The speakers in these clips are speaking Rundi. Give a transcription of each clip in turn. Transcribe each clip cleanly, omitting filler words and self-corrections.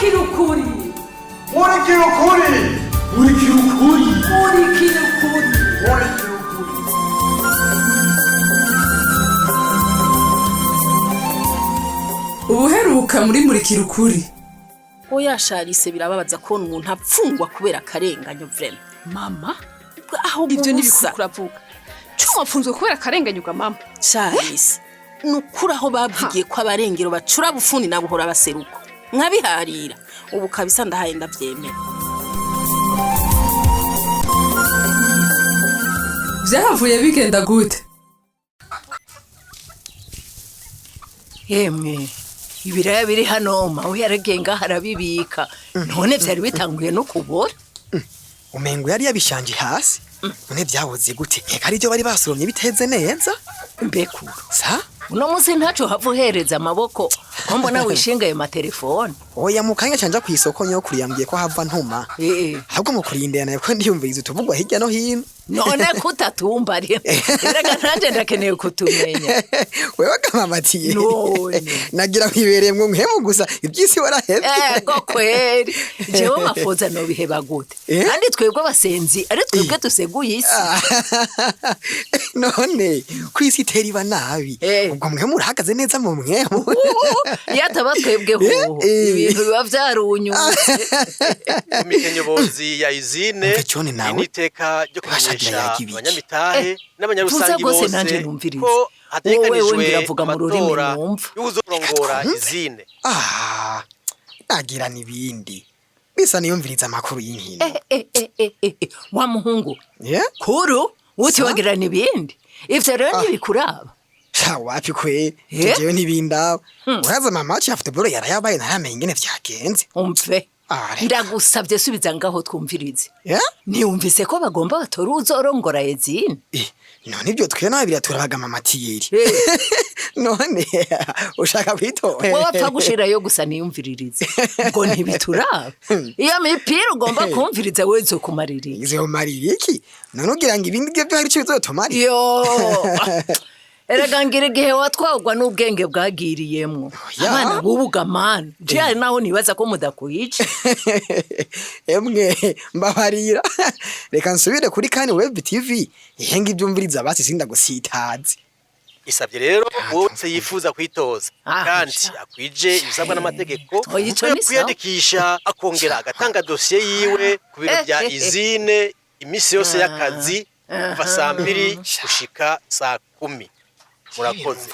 Murikira ukuri. Murikira ukuri. Murikira ukuri. Murikira ukuri. Murikira ukuri. Ubuheruka muri Murikira ukuri. Oya Sharise, birababaza kubona umuntu apfungwa kubera akarenganyo, vraiment. Mama, aho ivyo gusa. ntibikuru uravuga. Cuma apfunzwe kubera akarenganyurwa, mama. Sharise, ni ukuri aho bavugiye ko abarengero bacura bufuni na buhora baseruko nkabiharira, ubu kabisa ndahaye ndavyemera. Vyahavuye bigenda gute? Yemwe, ibiraya biri hano mawe yaragiye ngaho arabibika, none vyari bitanguye no kubora. Umengo yari yabishanje hasi, none byabuze gute? Nkeka aribyo bari basoromye biteze neza. Mbekuru, sa? Uno munsi ntaco hava uhereza amaboko, ko mbona wishinga ayo matelefone? Oya, mu kanya canja kw'isoko, nyokuru yambwiye ko hava ntuma. Ahubwo mu kurindira nayo ko ndiyumviriza utuvugwa hirya no hino. None kutatumba ari erega nanje ndakeneye kutumenya. Wewe kamamatiye. None. Nagira wibereyemwo nkemu gusa, iby'isi warahevye. Ego kweri, jewe mafoza nobiheba gute? Kandi twebwe abasenzi ari twebwe duseguye isi. None kw'isi itera iba nabi, ubwo mwe murahagaze neza mu mwemu? Iyo ataba twebwe hoho, ibintu biba vyarunyutse. Komite nyobozi ya izine Umve John nawe. iri n'iteka ryo Bashagira kumenyesha yaga ibiki. abanyamitahe Tuza n'abanyarusangi rwose bose nanje numvirize. ko Wowe hategekanijwe wongera vuga mu rurimi amatora numva. y'uwuzorongora Reka twumve. izine. Ah, nagira n'ibindi bisa niyumviriza amakuru y'inkino. Wa muhungu Yeah? kuru uti wagira n'ibindi, ivyo rero ntibikuraba. Sha, wapi kwe. Jewe ntibindaba, uraza mama wacu ya football yarayabaye, ntaramenya ingene vyagenze. Umve. Ah, reka. Ndagusavye subiza ngaho twumvirize. Yeah? Ntiwumvise ko bagomba batore uzorongora ezine? None ibyo twe nawe biraturabaga, mama Tiyeri. None ushaka kwitora? Wowe apfa gushirayo gusa niyumviririze ngo ntibituraba. Iyo mipira ugomba kumviriza wewe izokumarira iki? Izomarira iki? None ugira ngo ibindi byo hari ico bizotumarira? Yo, erega ngira igihe watwagwa n'ubwenge bwagiriyemwo. Oya. Abana bubuga mana, je hari naho nibaza ko mudakwica. Emwe, mbabarira, reka nsubire kuri Kani Web TV ihenga ibyumviriza basi, sindagusitazi. Isabye rero wose yifuza kwitoza Ah, kandi sha. akwije ibisabwa n'amategeko Oya, ico ni sawa. kwiyandikisha, akongera agatanga dosiye yiwe ku biro bya izine iminsi yose y'akazi kuva 2:00 gushika 10:00. Murakoze.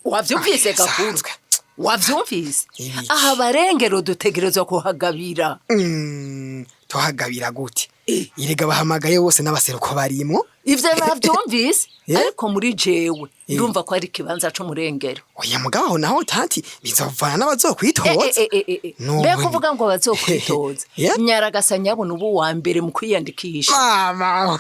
Wavyumvise, Gakuru? Sanzwe. Wavyumvise? Ibiki? Aha barengero dutegerezwa kuhagabira. Tuhagabira gute? Erega bahamagaye bose n'abaseruko barimwo. Ivyo navyumvise, ariko muri jewe ndumva ko ari ikibanza c'umurengero. Oya, mugabo aho naho tanti bizovana n'abazokwitoza. None. Mbega uvuga ngo bazokwitoza? Nyaragasa nyabona ubu wa mbere mu kwiyandikisha. Mama,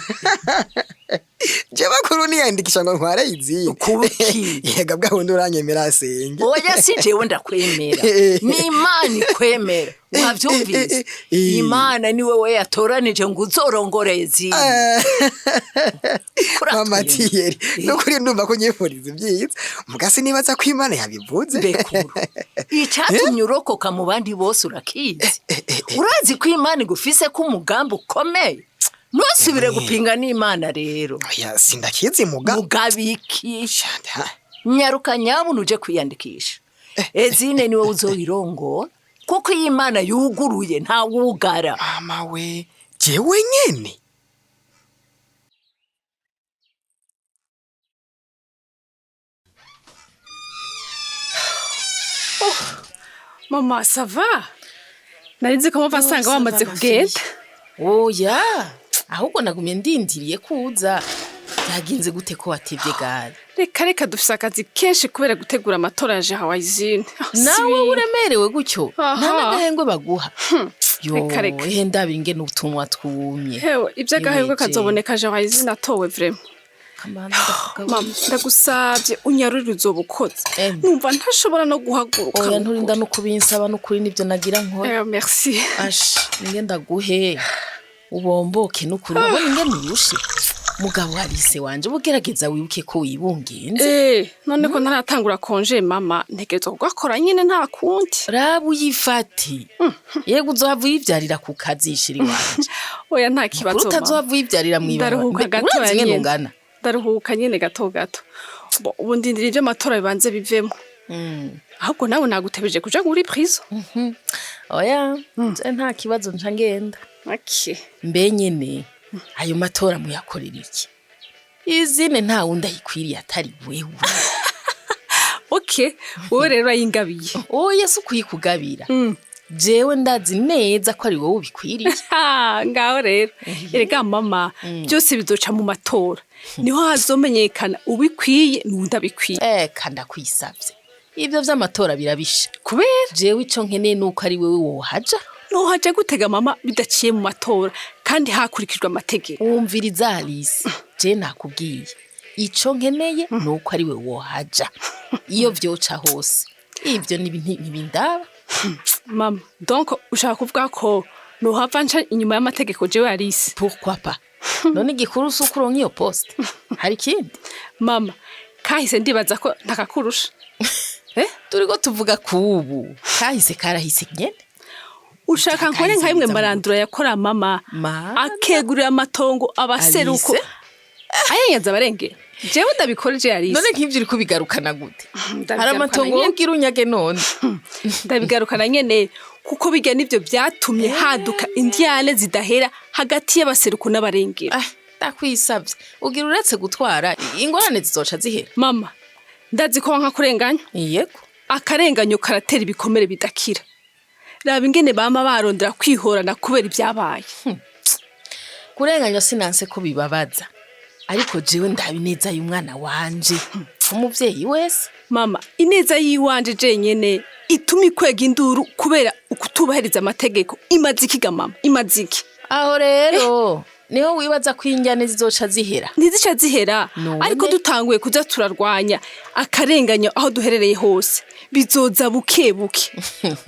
je bakuru niyandikisha ngo ntware izindi? Kuki? Yega bwa wundi uranyemera senge. Oya, si jewe ndakwemera, ni Imana ikwemera, wavyumvise? Imana ni wewe yatoranije ngo uzorongore izindi. Mama Tiyeri, nukuri ndumva ko nyifuriza ibyiza, mugasi nibaza ko Imana yabivuze. Mbekuru, icatumye urokoka mu bandi bose urakizi. Urazi ko Imana igufise ko umugambi ukomeye. Ntusubire gupinga n'Imana rero. Oya, sindakizi muga. Mugabiki? Shanda. Nyaruka nyabuna uje kwiyandikisha. Ezine niwe uzoyirongora, kuko iyo Imana yuguruye ntawugara. Mama we, jewe nyene. Mama, ça va? Nari nzi ko muva nsanga wamaze kugenda. Oya, ahubwo nagumye ndindiriye kuza. Byagenze gute ko watevye gare? Reka reka, dufise akazi kenshi kubera gutegura amatora ya Jahawayizine. Nawe uremerewe gutyo? Aha. Nta n'agahengwe baguha yo? Reka, reka. Ehe, ndabira ingene utunwa twumye. Hewe, ivy'agahengwe Iweje. kazoboneka Jahawayizine atowe, vraiment. Kamanza ndakugaburiye. Mama, ndagusavye unyarurire, uzoba ukoze. Emwe. Numva ntashobora no guhaguruka. Oya, nturinda no kubinsaba, n'ukuri nibyo nagira nkora. Merci. Ash, ninge ndaguhe ubomboke, n'ukuri urabona ingene urushe. Mugabo Alice wanje, ubugerageza wibuke ko wibungenze. None ko ntaratangura congé mama, ntegerezwa kugakora nyene, nta kundi. Raba uyifate, yego uzohava uyivyarira ku kazi, chérie wanje. Oya, nta kibazo Kuri mama. utazohava uyivyarira mw'ibarabara. Ndaruhuka Mbe, gato urazi ingene nyene. ungana. Ndaruhuka nyene gato gato. Bo, ubu ndindira ivyo amatora bibanze bivemo. Ahubwo nawe nagutebeje kuja muri prison. Oya, je nta kibazo, nca ngenda. Okay. Mbe nyene ayo matora muyakorera iki? Izine nta wundi ayikwiriye atari wewe. Okay, wowe rero urayingabiye. Oya, si ukuyikugabira, jewe ndazi neza ko ari wowe ubikwiriye. Ha, ngaho rero. Erega mama, byose bizoca mu matora. Niho hazomenyekana ubikwiye n'uwudabikwiye. Eka, ndakwisavye, ivyo vy'amatora birabisha. Kubera? Jewe ico nkeneye nuko ari wewe wohaja. Nohaja gutega mama bidaciye mu matora kandi hakurikijwe amategeko? Wumviriza Alice, je nakubwiye, ico nkeneye nuko ari we wohaja iyo vyoca hose. Ivyo ntibindaba. Mama, donc ushaka kuvuga ko nohava nca inyuma y'amategeko jewe Alice? Pourquoi pas? None igikuru si uko uronka iyo poste, hari ikindi? Mama, kahise ndibaza ko ntakakurusha. Eh? Turiko tuvuga kubu, kahise karahise nyene. Ushaka nkore nka bimwe Marandura yakora mama, Mana. akegurira amatongo abaseruko, Alice. ayenyaza abarengera? Jewe ndabikora je Alice? None nk'ivyo uriko ubigarukana gute? Hari Ndabigarukana amatongo nyene. wogira unyage none? Ndabigarukana nyene, kuko bijya nivyo byatumye haduka indyane zidahera hagati y'abaseruko n'abarengera. Ah, ndakwisavye, ugira uretse gutwara ingorane zizoca zihera? Mama, ndazi ko wanka kurenganya. Yego. Akarenganyo karatera ibikomere bidakira. Raba ingene bama barondera kwihorana kubera ibyabaye. Kurenganywa sinanse ko bibabaza, ariko jewe ndaba ineza y'umwana wanje nk'umuvyeyi wese. Mama, ineza yiwanje jenyene ituma ikwega induru kubera ukutubahiriza amategeko imaze iki ga mama? Imaze iki? Aho rero niho wibaza ko injyane zizoca zihera? Ntizica zihera. None? Ariko dutanguye kuza turarwanya akarenganyo aho duherereye hose, bizoza buke buke,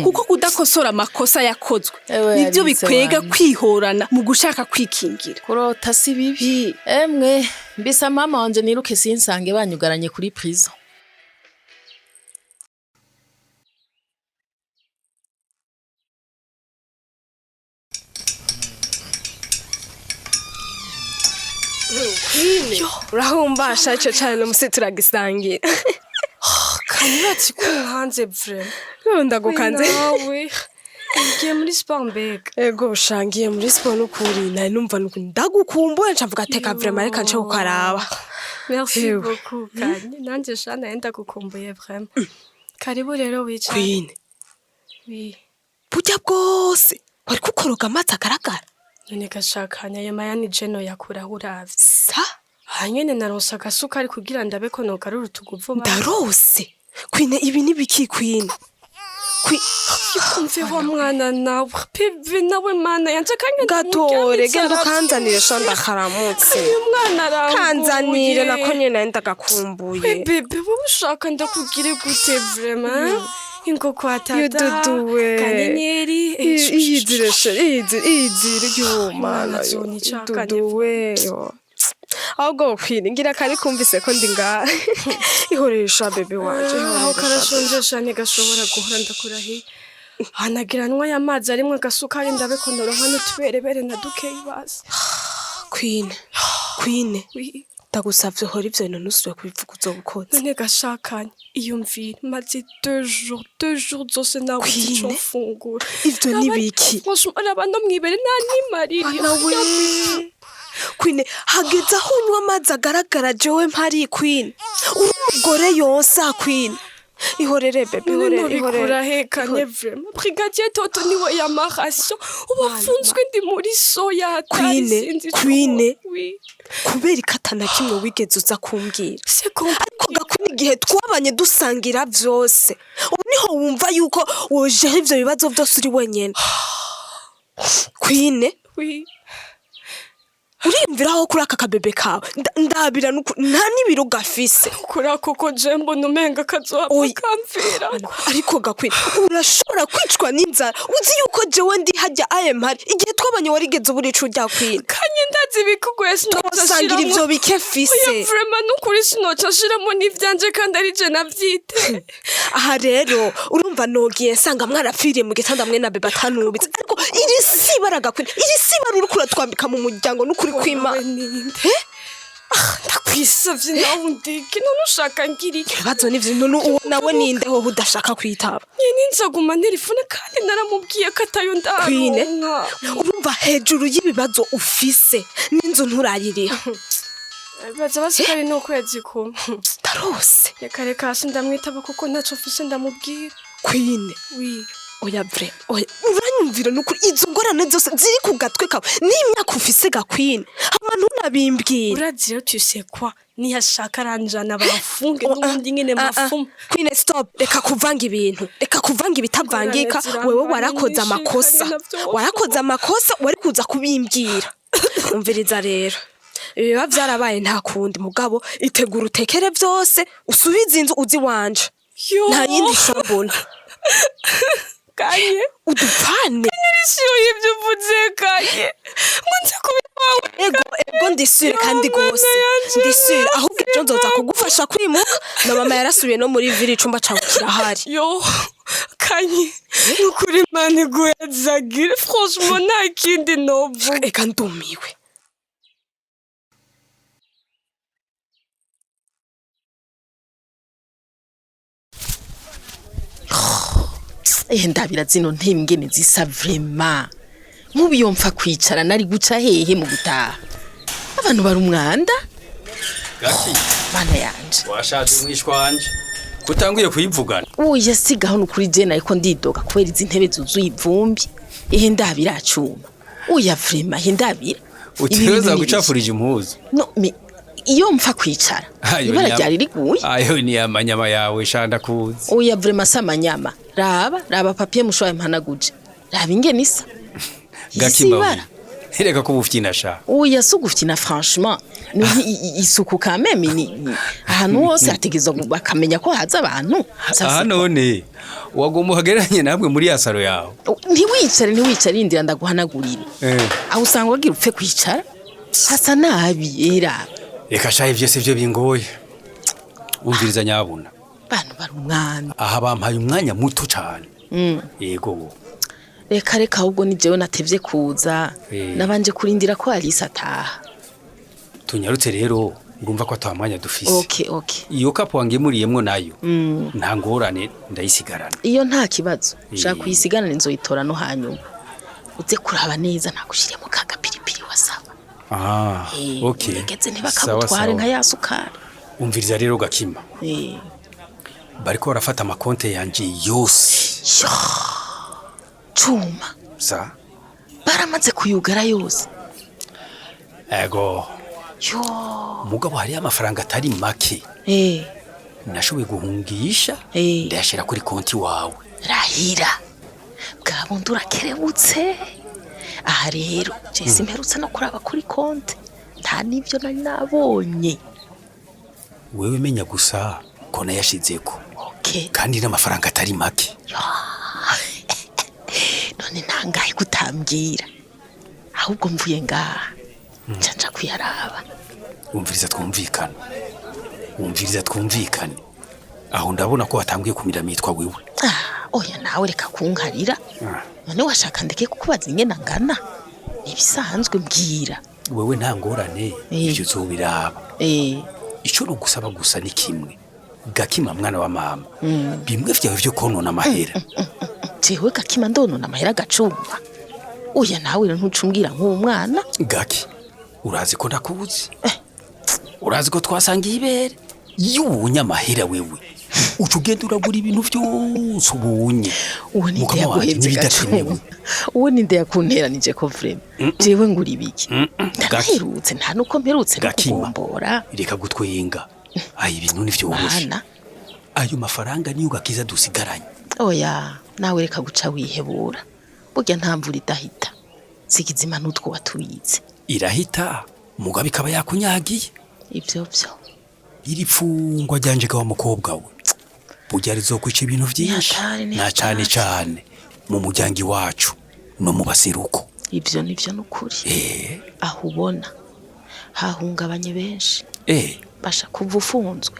kuko kudakosora amakosa yakozwe Ewe, nivyo Alice bikwega wanje. kwihorana mu gushaka kwikingira. Kurota si bibi. Emwe, mbisa mama wanje niruke sinsange banyugaranye kuri prison. Urahumbasha ico cane umusi turagisangira. Kanyubatse ko hanze vraiment. Ndagukanze. Nawe ugiye muri sport mbega? Ego, ushangiye muri sport n'ukuri nari numva nuku ndagukumbuye, nca mvuga teka vraiment reka nce kukaraba. Merci Ewe. beaucoup Kanye, nanjye sha nari ndagukumbuye vraiment. Karibu rero wicare. Queen, Oui. burya bwose wari kukoroga amazi agaragara? None gashakanya ayo mayani jeno yakuraho uravye? Sa? Hanyene naronse agasukari kugira ndabe ko nogarura utuguvu. Ndarose Queen, ibi ni biki Queen? Umve wa mwana nawe pivi nawe mana yanje kanye. Gatore, genda ukanzanire sha, ndakaramutse. Uyu mwana arangoye. Kanzanire nako nyene nari ndagakumbuye. Bébé, wowe ushaka ndakugire gute vraiment? Ingo kwa tata. Yududuwe. Kanyenyeri. Iyizire chérie, iyizire, iyizire yo mana yo. Zonicakanye. Duduwe yo. Ahubwo Queen, ngira kari kumvise ko ndi ngaha. Ihoresha bébé wanje, Aho ihorere sha. karashonje shane gashobora guhora, ndakurahiye. Hanagiranwa y'amazi arimwo agasukari ndabe ko noronka n'utuberebere na dukeyi basi. Queen, Queen, Oui. ndagusavye uhora ivyo bintu ntusubire kubivuga uzobukoze. None gashakanye iyumvire, maze 2 jours, 2 jours zose nawe Queen. ico mfungura. Ivyo ni biki? Franchement, araba no mwibere nta nimaririye. Nawe Queen, hageze aho unywa amazi agaragara jewe mpari? Queen, uri umugore yonsa Queen. Ihorere bébé, None ihorere, nobikura ihorere. hekanye vraiment? Brigadier Toto niwe yamarasyo ubu afunzwe, ndi muri soya atari Queen, sinzi ico. Queen. Oui. Kubera ikata na kimwe wigeze uza kumbwira? C'est compliqué. Ariko gakuri igihe twabanye dusangira vyose, ubu niho wumva yuko wojeho ivyo bibazo vyose uri wenyene Queen? Oui. Uriyumviraho kuri aka kabebe kawe? Ndabira nta n'ibiro gafise. Kuri ako ko je mbona umenga kazohava Oya. kamvira. Ariko gakwin, urashobora kwicwa n'inzara uzi yuko jewe ndi hajya aye mpari. Igihe twabanye warigeze ubura ico urya Queen? Kanye. Urazi ibikugoye sinoca Twosangira ivyo bike mfise. Oya vraiment nukuri sinoca nshiramo n'ivyanje kandi ari je navyite. Aha rero urumva nogiye nsanga mwarapfiriye mu gitanda mwe na bebe atanubitse, ariko iri sibara gakwine, iri sibara uriko uratwambika mu muryango n'ukuri kw'Imana. Ninde? Ah, ndakwisavye nawe undike, none ushaka ngira iki? Ibibazo nivyo. None uwo nawe ninde hoho udashaka kwitaba? Nyene nzaguma nterefone kandi naramubwiye ko atayo Kwine, ndaronka. urumva hejuru y'ibibazo ufise n'inzu nturayiriha. Baza basikari n'ukwezi kumwe. Ndarose. Reka reka hasi ndamwitaba kuko ntaco mfise ndamubwira. Kwine. Oui. Oya vrai, oya uranyumvira nukuri, izo ngorane zose ziri ku gatwe kawe n'imyaka ufise gakwine, hama ntunabimbwira. Urazi rero, tu sais quoi, niyashaka aranjana bafunge n'ubundi nyene mafuma. Kwine, stop, reka kuvanga ibintu, reka kuvanga ibitavangika. Ingorane Wewe zirambanye warakoze nyinshi, amakosa. kandi navyo Warakoze amakosa, wari kuza kubimbwira. Umviriza rero, ibiba vyarabaye nta kundi, mugabo itegura utekere vyose, usubize inzu uzi wanje. Yo. Nta yindi shambona. Kanye. Udupfane. Nishiyo y'ibyo uvuze kanye, ngo nze kubiwawe? Ego, ego, ndisubire kandi gose ndisubire. Ahubwo ejo nzoza kugufasha kwimuka, na mama yarasubiye no muri ville, icumba cawe kirahari. Yo kanye, nukuri Imana iguhezagire, franchement nta kindi novuga. Eka ndumiwe. Eh, ndabira zino ntebe ingene zisa vraiment. Nk'ubu iyo mpfa kwicara nari guca hehe mu gutaha? Abantu bari umwanda. Gaki. Mana yanje. Washaje mwishwa wanje, kutanguye kuyivugana. Oya sigaho, nukuri je nariko ndidoga kubera izi ntebe zuzuye ivumbi. Ihe ndabira cuma. Oya vraiment, ihe ndabira. Utegereza gucafurije impuzu. No, mais iyo mpfa kwicara Ayo ibara ni ryari riguye. Ayo ni amanyama yawe shanda kuzi. Oya vraiment si amanyama. Raba, raba papier mouchoir mpanaguje. Raba ingene isa. Gaki Isi mbawe. ibara. Reka kubufyina sha. Oya si ugufyina, franchement ni isuku quand même, ni ahantu hose hategerezwa bakamenya ko haza abantu. Ça, Aha c'est none wagomba uhagereranye namwe muri ya salon yawe. Ntiwicare, ntiwicare, rindira ndaguhanagurire. Eh. Aho usanga wagira upfe kwicara hasa nabi, era. Reka sha, ivyo sivyo bingoye. Umviriza nyabuna. Bantu bari umwanda. Aha bampaye umwanya muto cane. Yego. Reka reka, ahubwo ni jewe natevye kuza. Nabanje kurindira ko Alice ataha. Tunyarutse rero, urumva ko ata mwanya dufise. Okay. Iyo kapo wangemuriyemwo nayo nta ngorane, ndayisigarana. Iyo nta kibazo, ushaka kuyisigarana, inzoyitora no hanyuma uze kuraba neza ntagushiremo ka gapiripiri wasaba. Ah, okay. Uregeze Sawa, ntibakagutware sawa. nka ya sukari. Umviriza rero Gakima. Bariko barafata amakonte yanje yose. Yo cuma. Sa? Baramaze kuyugara yose? Ego. Yo. Mugabo hariyo amafaranga atari make. Nashoboye guhungisha ndayashira kuri konti wawe. Rahira bwa bundi urakerebutse. Aha rero jesi mperutse no kuraba kuri konte, nta n'ibyo nari nabonye. Wewe menya gusa ko nayashizeko. Okay. Kandi n'amafaranga atari make. None ntangahe kutambwira? Ahubwo mvuye ngaha nca nja kuyaraba. Umviriza twumvikane. Umviriza twumvikane. Aho ndabona ko watanguye kumira mitwa wewe. Ah, oya nawe reka kunkarira. None washaka ndeke kukubaza ingene angana? Nibisanzwe, mbwira. Wewe nta ngorane, ivyo uzobiraba. Ico nogusaba gusa ni kimwe. Gakima mwana wa mama. Bimwe vyawe vyo konona amahera. Jewe Gakima ndonona amahera gacumba? Oya nawe rero ntucumbwira nk'uwo mwana. Gaki, urazi ko ndakuzi. Urazi ko twasangiye ibere. Iyo ubonye amahera wewe, uca ugenda uragura ibintu vyose ubonye. Uwo ninde Mukama wanje, yaguhevye? n'ibidakenewe. Gacumba, uwo ninde yakunteranije ko vraiment jewe ngura ibiki? Gaki, Ndanaherutse, nta nuko mperutse no Gakima. kugombora. Reka gutwenga. Ayo ibintu ntivyoroshe. Bana. Ayo mafaranga niyo gakiza dusigaranye. Oya nawe reka guca wihebura, burya nta mvura idahita, sigizima n'utwo watubitse. Irahita, mugabe ikaba yakunyagiye. Ivyo vyo. Iri pfungwa ryanje ga wa mukobwa we, burya rizokwica ibintu vyinshi. Ni hatari, ni Na cane hatari. cane mu muryango iwacu no mu baseruko. Ivyo nivyo nukuri. Aho ubona hahungabanye benshi. Basha kuva ufunzwe.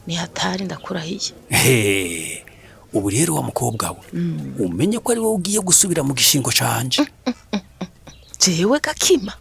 Ni hatari ndakurahiye. Ubu rero wa mukobwa we, umenye ko ari wowe ugiye gusubira mu gishingo canje. Jewe Gakima?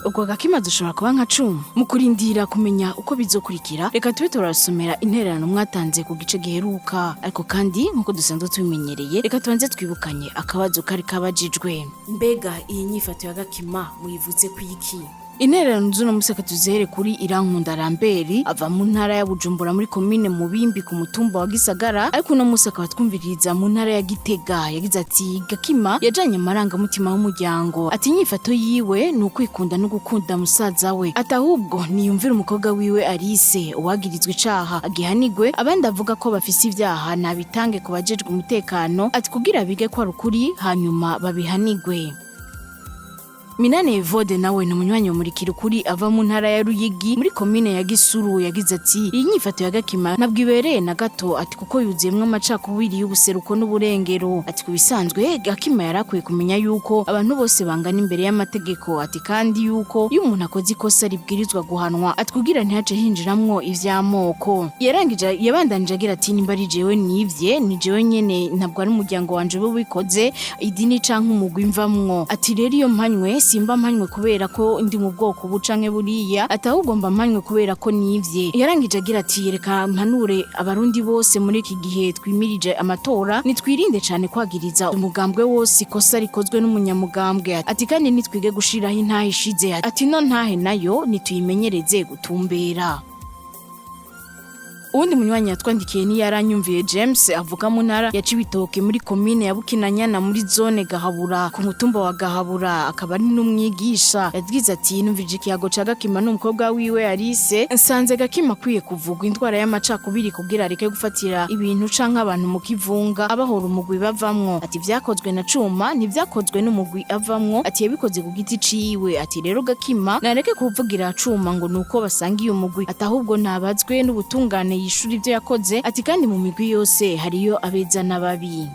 Ubwo Gakima dushobora kuba nka Cuma. Mu kurindira kumenya uko bizokurikira, reka tube turasomera intererano mwatanze ku gice giheruka. Ariko kandi nk'uko dusanzwe tubimenyereye, reka tubanze twibukanye akabazo kari kabajijwe: mbega iyi nyifato ya Gakima muyivuze ku iki? Intererano z'uno musi reka tuzihere kuri Irankunda Ramberi, ava mu ntara ya Bujumbura, muri komine Mubimbi, ku mutumba wa Gisagara, ariko uno musi akaba twumviririza mu ntara ya Gitega. Yagize ati: "Gakima yajanye amarangamutima y'umuryango." Ati: "Inyifato yiwe ni ukwikunda no gukunda musaza we." Ati: "Ahubwo niyumvira umukobwa wiwe Alice, uwagirizwa icaha agihanigwe, abandi avuga ko bafise ivyaha nabitange ku bajejwe umutekano." Ati: "Kugira bige ko ari ukuri, hanyuma babihanigwe." Minane Evode nawe ni umunywanyi wa Murikira Ukuri, ava mu ntara ya Ruyigi, muri komine ya Gisuru. Yagize ati: "Iyi nyifato ya Gakima ntabwo ibereye na gato." Ati: "Kuko yuzuyemwo amacakubiri y'ubuseruko n'uburengero." Ati: "Ku bisanzwe Gakima yari akwiye kumenya yuko abantu bose bangana imbere y'amategeko." Ati kandi yuko iyo umuntu akoze ikosa ribwirizwa guhanwa, ati kugira ntihace hinjiramwo ivy'amoko. Yarangije yabandanije agira ati: "Nimba ari jewe nivye, ni jewe nyene, ntabwo ari umuryango wanje uba ubikoze, idini canke umugwi mvamwo." Ati: "Rero iyo mpanywe, simba mpanywe kubera ko ndi mu bwoko ubu canke buriya." Ati: "Ahubwo mba mpanywe kubera ko nivye." Yarangije agira ati: "Reka mpanure Abarundi bose muri iki gihe twimirije amatora, nitwirinde cane kwagiriza umugambwe wose ikosa rikozwe n'umunyamugambwe." Ati: "Kandi nitwige gushiraho intahe ishize." Ati: "No ntahe nayo nituyimenyereze gutumbera." Uwundi munywanyi yatwandikiye ni Yaranyumviye James, avuga mu ntara ya Cibitoke, muri komine ya Bukinanyana, muri zone Gahabura, ku mutumba wa Gahabura, akaba ari n'umwigisha. Yagize ati: "Numvije ikiyago ca Gakima n'umukobwa wiwe Alice, nsanze Gakima akwiye kuvugwa indwara y'amacakubiri kugira areke gufatira ibintu canke abantu mu kivunga abahora umugwi bavamwo." Ati: "Vyakozwe na Cuma ntivyakozwe n'umugwi avamwo." Ati: "Yabikoze ku giti ciwe." Ati: "Rero Gakima nareke kuvugira Cuma ngo nuko basangiye umugwi." Ati: "Ahubwo ntabazwe n'ubutungane, yishura ibyo yakoze." Ati: "Kandi mu migwi yose hariyo abeza n'ababi."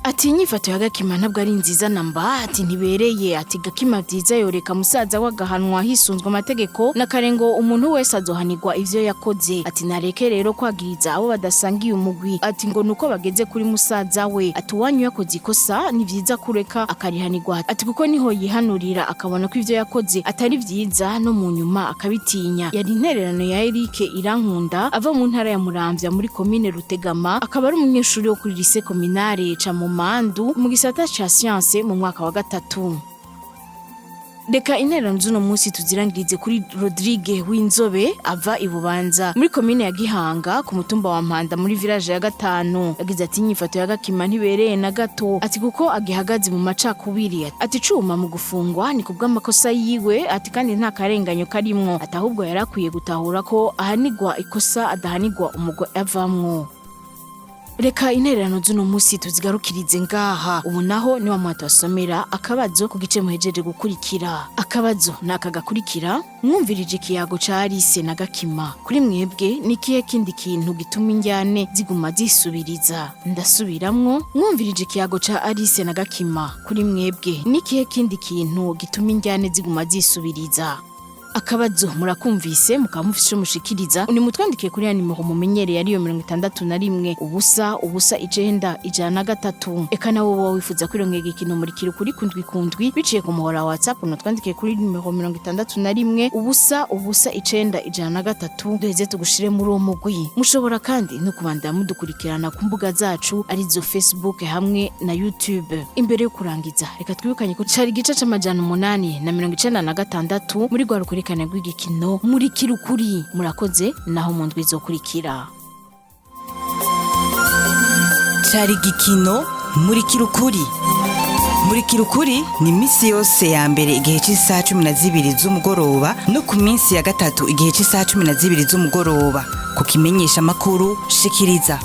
Ati: "Inyifato ya Gakima ntabwo ari nziza namba." Ati: "Ntibereye." Ati: "Gakima vyiza yoreka musaza we agahanwa hisunzwe amategeko, na kare ngo umuntu wese azohanirwa ivyo yakoze." Ati: "Nareke rero kwagiriza abo badasangiye umugwi." Ati: "Ngo nuko bageze kuri musaza we." Ati: "Uwanyu yakoze ikosa, ni vyiza kureka akarihanirwa." Ati: "Kuko niho yihanurira akabona ko ivyo yakoze atari vyiza, no mu nyuma akabitinya." Yari intererano ya Eric Irankunda, ava mu ntara ya Muramvya, muri komine Rutegama, akaba ari umunyeshuri wo kuri lycée communale ca Mumandu, mu gisata ca science, mu mwaka wa gatatu. Reka intererano z'uno munsi tuzirangirize kuri Rodrigue W'inzobe, ava i Bubanza, muri komine ya Gihanga, ku mutumba wa Mpanda, muri village ya gatanu. Yagize ati: "Inyifato ya Gakima ntibereye na gato." Ati: "Kuko agihagaze mu macakubiri." Ati: "Cuma mu gufungwa ni kubw'amakosa yiwe." Ati: "Kandi nta karenganyo karimwo." Ati: "Ahubwo yari akwiye gutahura ko ahanigwa ikosa, adahanigwa umugwi avamwo." Reka intererano z'uno munsi tuzigarukirize ngaha. Ubu naho ni wa mwaka wasomera akabazo ku gice muhejeje gukurikira. Akabazo ni aka gakurikira: mwumvirije ikiyago ca Alice na Gakima, kuri mwebwe ni ikihe kindi kintu gituma injyane ziguma zisubiriza? Ndasubiramwo: mwumvirije ikiyago ca Alice na Gakima, kuri mwebwe ni ikihe kindi kintu gituma injyane ziguma zisubiriza? Akabazo murakumvise, mukaba mufise ico mushikiriza, ni mutwandikiye kuri ya nimero mumenyereye, ariyo 61 0 0 9 103. Eka nawe woba wifuza kwirongera ikintu Murikira Ukuri kundwi kundwi biciye ku muhora wa WhatsApp, nutwandikiye kuri nimero 61 0 0 9 103, duheze tugushire muri uwo mugwi. Mushobora kandi no kubandanya mudukurikirana ku mbuga zacu, arizo Facebook hamwe na YouTube. Imbere yo kurangiza, reka twibukanye ko cari igice c'896 muri rwa rukurikirane rw'igikino Murikira Ukuri. Murakoze, naho mu ndwi izokurikira. Cari igikino Murikira Ukuri. Murikira Ukuri ni iminsi yose ya mbere igihe cy'isaha 12 z'umugoroba, no ku minsi ya gatatu igihe cy'isaha 12 z'umugoroba, ku kimenyesha amakuru Shikiriza.